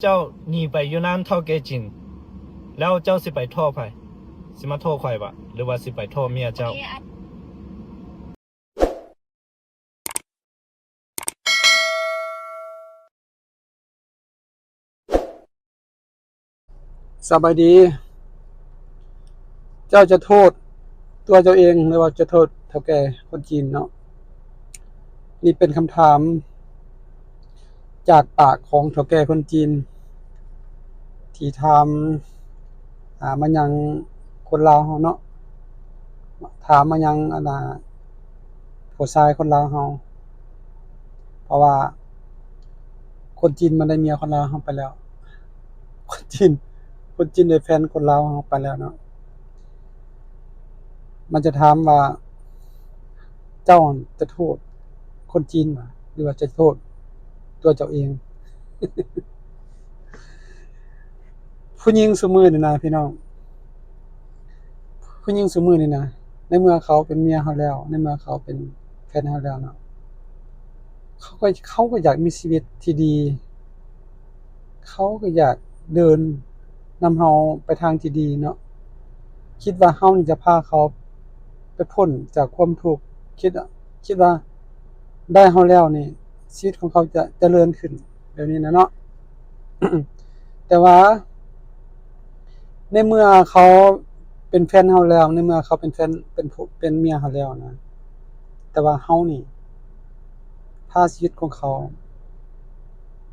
ເຈົ້າໜີໄປຢູ່ນານເຖົ້າແກ່ຈີນ ແລ້ວເຈົ້າຊິໄປໂທດໃຜ? ຊິມາໂທດຂ້ອຍບໍ ຫຼືວ່າຊິໄປໂທດເມຍເຈົ້າ? ສະບາຍດີ. ເຈົ້າຈະໂທດຕົວເຈົ້າເອງ ຫຼືວ່າຈະໂທດເຖົ້າແກ່ຄົນຈີນເນາະ? ນີ້ເປັນຄຳຖາມຈາກປາກຂອງເຖົ້າແກ່ຄົນຈີນ ທີ່ຖາມ ອາ ມາຍັງຄົນລາວເຮົາເນາະ, ຖາມມາຍັງ ອັນນ່າ ຜູ້ຊາຍຄົນລາວເຮົາ. ເພາະວ່າຄົນຈີນມັນໄດ້ເມຍຄົນລາວເຮົາໄປແລ້ວ, ຄົນຈີນ ຄົນຈີນໄດ້ແຟນຄົນລາວເຮົາໄປແລ້ວເນາະ. ມັນຈະຖາມວ່າ ເຈົ້າຈະໂທດຄົນຈີນບໍ ຫຼືວ່າຈະໂທດຕົວເຈົ້າເອງ? ຜູ້ຍິງຊຸມື້ນີ້ນະພີ່ນ້ອງ, ຜູ້ຍິງຊຸມື້ນີ້ນະ ໃນເມື່ອເຂົາເປັນເມຍເຮົາແລ້ວ, ໃນເມື່ອເຂົາເປັນແຟນເຮົາແລ້ວເນາະ, ເຂົາກໍ ເຂົາກໍຢາກມີຊີວິດທີ່ດີ, ເຂົາກໍຢາກເດີນນຳເຮົາໄປທາງທີ່ດີເນາະ. ຄິດວ່າເຮົານີ້ຈະພາເຂົາໄປພົ້ນຈາກຄວາມທຸກ, ຄິດ ຄິດວ່າໄດ້ເຮົາແລ້ວນີ້ ຊີວິດຂອງເຂົາຈະຈະເລີນຂຶ້ນ ແບບນີ້ນະເນາະ. ແຕ່ວ່າໃນເມື່ອເຂົາເປັນແຟນເຮົາແລ້ວ, ໃນເມື່ອເຂົາເປັນແຟນ ເປັນຜູ້ ເປັນເມຍເຮົາແລ້ວນະ, ແຕ່ວ່າເຮົານີ້ພາຊີວິດຂອງເຂົາ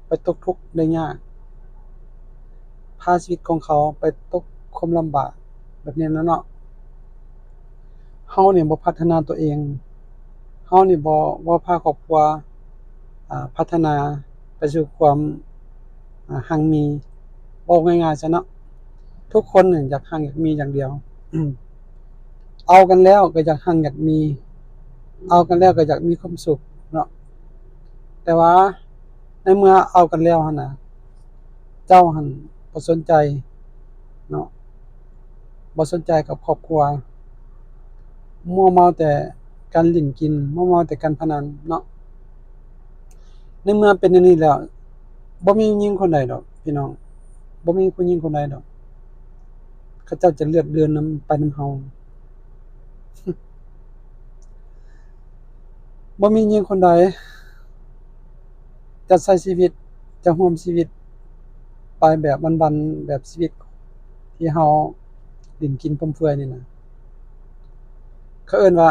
ໄປຕົກທຸກໄດ້ຍາກ, ພາຊີວິດຂອງເຂົາໄປຕົກຄວາມລຳບາກ ແບບນີ້ນະເນາະ. ເຮົານີ້ບໍ່ພັດທະນາຕົວເອງ, ເຮົານີ້ບໍ່ ບໍ່ພາຄອບຄົວ ອາ ພັດທະນາໄປສູ່ຄວາມ ອາ ຮັ່ງມີ. ເວົ້າງ່າຍໆຊະເນາະ, ທຸກຄົນນີ້ຢາກຮັ່ງຢາກມີຢ່າງດຽວ. ເອົາກັນແລ້ວກໍຢາກຮັ່ງຢາກມີ, ເອົາກັນແລ້ວກໍຢາກມີຄວາມສຸກເນາະ. ແຕ່ວ່າໃນເມື່ອເອົາກັນແລ້ວຫັ້ນນະ, ເຈົ້າຫັ້ນບໍ່ສົນໃຈເນາະ, ບໍ່ສົນໃຈກັບຄອບຄົວ, ມົວເມົາແຕ່ການຫຼິ້ນກິນ, ມົວເມົາແຕ່ການພະນັນເນາະ. ໃນເມື່ອເປັນແນວນີ້ແລ້ວ, ບໍ່ມີຜູ້ຍິງຄົນໃດດອກພີ່ນ້ອງ, ບໍ່ມີຜູ້ຍິງຄົນໃດດອກ ເຂົາເຈົ້າຈະເລືອກເດີນນຳ ໄປນຳເຮົາ. ບໍ່ມີຍິງຄົນໃດຈະໃຊ້ຊີວິດ, ຈະຮ່ວມຊີວິດໄປແບບວັນໆ ແບບຊີວິດທີ່ເຮົາຫຼິ້ນກິນຟຸມເຟືອຍນີ້ນະ. ເຂົາເອີ້ນວ່າ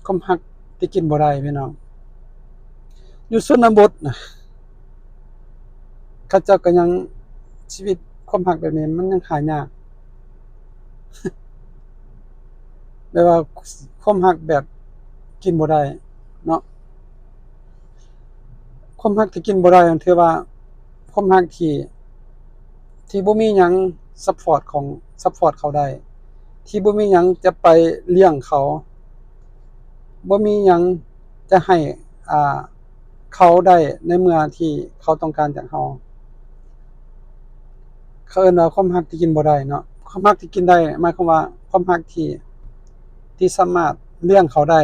ຄວາມຮັກທີ່ກິນບໍ່ໄດ້ພີ່ນ້ອງ. ຢູ່ຊົນນະບົດນະ ເຂົາເຈົ້າກໍຍັງ ຊີວິດຄວາມຮັກແບບນີ້ມັນຍັງຫາຍາກ. ແບບວ່າຄວາມຮັກແບບກິນບໍ່ໄດ້ເນາະ, ຄວາມຮັກທີ່ກິນບໍ່ໄດ້ນັ້ນ ຖືວ່າຄວາມຮັກທີ່ ທີ່ບໍ່ມີຫຍັງຊັບພອດຂອງ ຊັບພອດເຂົາໄດ້, ທີ່ບໍ່ມີຫຍັງຈະໄປລ້ຽງເຂົາ, ບໍ່ມີຫຍັງຈະໃຫ້ ອ່າ ເຂົາໄດ້ໃນເມື່ອທີ່ເຂົາຕ້ອງການຈາກເຮົາ. ເຂົາເອີ້ນວ່າຄວາມຮັກທີ່ກິນບໍ່ໄດ້ເນາະ. ຄວາມຮັກທີ່ກິນໄດ້ ໝາຍຄວາມວ່າຄວາມຮັກທີ່ ທີ່ສາມາດລ້ຽງເຂົາໄດ້,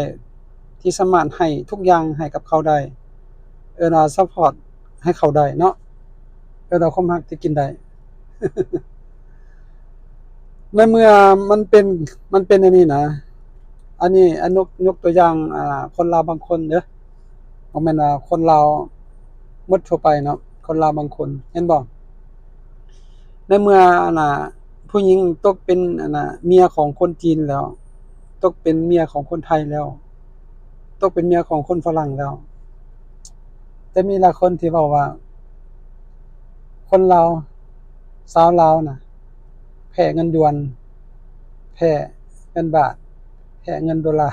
ທີ່ສາມາດໃຫ້ທຸກຢ່າງໃຫ້ກັບເຂົາໄດ້, ເອີ້ນວ່າຊັບພອດໃຫ້ເຂົາໄດ້ເນາະ, ເອີ້ນວ່າຄວາມຮັກທີ່ກິນໄດ້. ໃນເມື່ອມັນເປັນ ມັນເປັນອັນນີ້ນະ, ອັນນີ້ ອັນ ຍົກ ຍົກຕົວຢ່າງ ອ່າ ຄົນລາວບາງຄົນເດີ, ບໍ່ແມ່ນວ່າຄົນລາວໝົດທົ່ວໄປເນາະ, ຄົນລາວບາງຄົນ ເຫັນບໍ່? ໃນເມື່ອ ອັນນ່າ ຜູ້ຍິງຕົກເປັນ ອັນນ່າ ເມຍຂອງຄົນຈີນແລ້ວ, ຕົກເປັນເມຍຂອງຄົນໄທແລ້ວ, ຕົກເປັນເມຍຂອງຄົນຝຣັ່ງແລ້ວ, ຈະມີຫຼາຍຄົນທີ່ເວົ້າວ່າ ຄົນລາວ ຊາວລາວນະ ແພ້ເງິນຢວນ, ແພ້ເງິນບາດ, ແພ້ເງິນໂດລາ.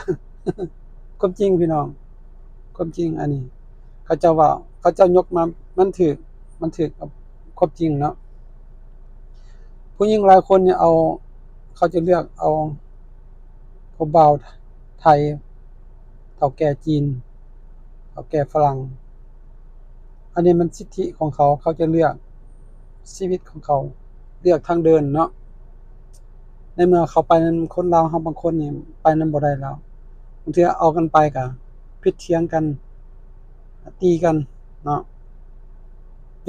ຄວາມຈິງພີ່ນ້ອງ, ຄວາມຈິງອັນນີ້ ເຂົາເຈົ້າເວົ້າ, ເຂົາເຈົ້າຍົກມາ ມັນຖືກ ມັນຖືກກັບຄວາມຈິງເນາະ. ຜູ້ຍິງຫຼາຍຄົນນີ້ເອົາ ເຂົາຈະເລືອກເອົາຜູ້ບ່າວໄທ, ເຖົ້າແກ່ຈີນ, ເຖົ້າແກ່ຝຣັ່ງ. ອັນນີ້ມັນສິດທິຂອງເຂົາ, ເຂົາຈະເລືອກຊີວິດຂອງເຂົາ, ເລືອກທາງເດີນເນາະ. ໃນເມື່ອເຂົາໄປນຳຄົນລາວເຮົາບາງຄົນນີ້ ໄປນຳບໍ່ໄດ້ແລ້ວ, ບາງເທື່ອເອົາກັນໄປກະຜິດຖຽງກັນ, ຕີກັນເນາ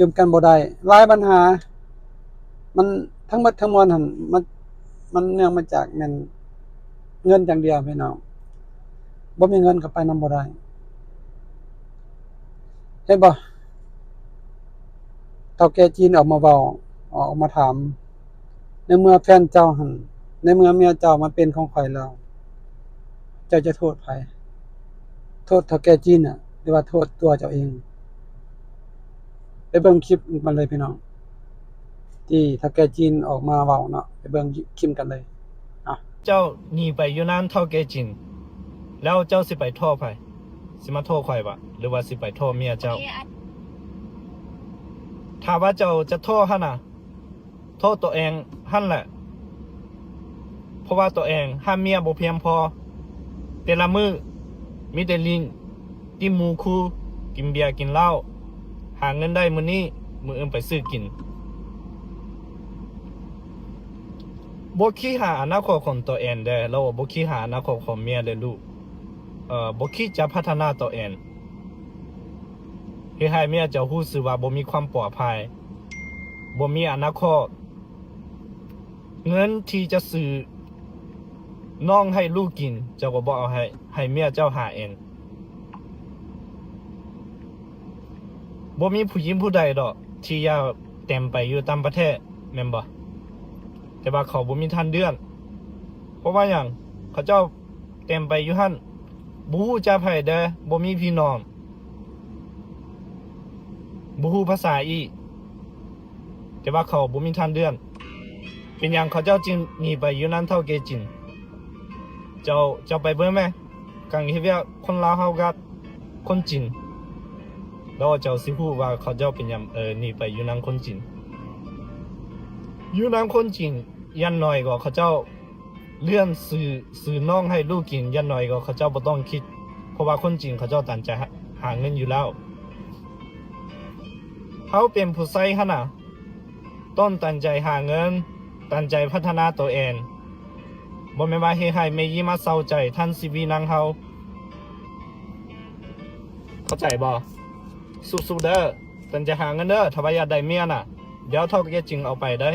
ະ. ຢືມກັນບໍ່ໄດ້ ຫຼາຍບັນຫາ ມັນທັງໝົດທັງມວນຫັ້ນ ມັນ ມັນເນື່ອງມາຈາກແມ່ນເງິນຢ່າງດຽວພີ່ນ້ອງ ບໍ່ມີເງິນກໍໄປນຳບໍ່ໄດ້ ເຫັນບໍ່? ເຖົ້າແກ່ຈີນອອກມາເວົ້າ ອອກມາຖາມ ໃນເມື່ອແຟນເຈົ້າຫັ້ນ ໃນເມື່ອເມຍເຈົ້າມາເປັນຂອງຂ້ອຍແລ້ວ ເຈົ້າຈະໂທດໃຜ? ໂທດເຖົ້າແກ່ຈີນນະ ຫຼືວ່າໂທດຕົວເຈົ້າເອງ? ໄປເບິ່ງຄລິບມັນເລີຍພີ່ນ້ອງ ທີ່ເຖົ້າແກ່ຈີນອອກມາເວົ້າເນາະ ໄປເບິ່ງຄລິບກັນເລີຍ. ເຈົ້າໜີໄປຢູ່ນຳເຖົ້າແກ່ຈີນ ແລ້ວເຈົ້າຊິໄປໂທດໃຜ? ຊິມາໂທດຂ້ອຍບໍ ຫຼືວ່າຊິໄປໂທດເມຍເຈົ້າ? ຖ້າວ່າເຈົ້າຈະໂທດຫັ້ນນະ ໂທດຕົວເອງຫັ້ນແຫຼະ ເພາະວ່າຕົວເອງຮັກເມຍບໍ່ພຽງພໍ ແຕ່ລະມື້ມີແຕ່ຫຼິ້ນ ຕິດໝູ່ຄູ່ ກິນເບຍກິນເຫຼົ້າ ຫາເງິນໄດ້ມື້ນີ້ ມື້ອື່ນໄປຊື້ກິນ ບໍ່ຄິດຫາອະນາຄົດຂອງຕົວເອງເດ້ ແລ້ວບໍ່ຄິດຫາອະນາຄົດຂອງເມຍ ແລະ ລູກ ເອີ ບໍ່ຄິດຈະພັດທະນາຕົວເອງ ເຮັດໃຫ້ເມຍເຈົ້າຮູ້ສຶກວ່າບໍ່ມີຄວາມປອດໄພ ບໍ່ມີອະນາຄົດ ເງິນທີ່ຈະຊື້ນ້ອງໃຫ້ລູກກິນ ເຈົ້າກໍບໍ່ເອົາໃຫ້ ໃຫ້ເມຍເຈົ້າຫາເອງ ບໍ່ມີຜູ້ຍິງຜູ້ໃດດອກທີ່ຢາກແຕ່ງໄປຢູ່ຕ່າງປະເທດ ແມ່ນບໍ່? ແຕ່ວ່າເຂົາບໍ່ມີທາງເລືອກ ເພາະວ່າຫຍັງ? ເຂົາເຈົ້າແຕ່ງໄປຢູ່ຫັ້ນ ບໍ່ຮູ້ຈັກໃຜເດ້ ບໍ່ມີພີ່ນ້ອງ ບໍ່ຮູ້ພາສາອີກ ແຕ່ວ່າເຂົາບໍ່ມີທາງເລືອກ ເປັນຫຍັງເຂົາເຈົ້າຈຶ່ງໜີໄປຢູ່ນຳເຖົ້າແກ່ຈີນ? ເຈົ້າ ເຈົ້າໄປເບິ່ງແມ ການເຮັດວຽກຄົນລາວເຮົາກັບຄົນຈີນ ແລ້ວເຈົ້າຊິຮູ້ວ່າເຂົາເຈົ້າເປັນຫຍັງ ເອີ ໜີໄປຢູ່ນຳຄົນຈີນ. ຢູ່ນຳຄົນຈີນ ຢ່າງໜ້ອຍກໍເຂົາເຈົ້າ ເລື່ອງຊື້ ຊື້ນ້ອງໃຫ້ລູກກິນ ຢ່າງໜ້ອຍກໍເຂົາເຈົ້າບໍ່ຕ້ອງຄິດ ເພາະວ່າຄົນຈີນເຂົາເຈົ້າຕັ້ງໃຈຫາ ຫາເງິນຢູ່ແລ້ວ. ເຮົາເປັນຜູ້ໃຊ້ຫັ້ນນະ ຕ້ອງຕັ້ງໃຈຫາເງິນ ຕັ້ງໃຈພັດທະນາໂຕເອງ ບໍ່ແມ່ນວ່າເຮັດໃຫ້ແມ່ຍິງມາເຊົາໃຈທັງຊີວິດນຳເຮົາ ເຂົ້າໃຈບໍ່? ສູ້ໆເດີ ຕັ້ງໃຈຫາເງິນເດີ ຖ້າວ່າຢາກໄດ້ເມຍນະ ດຽວເຖົ້າແກ່ຈີນເອົາໄປເດີ.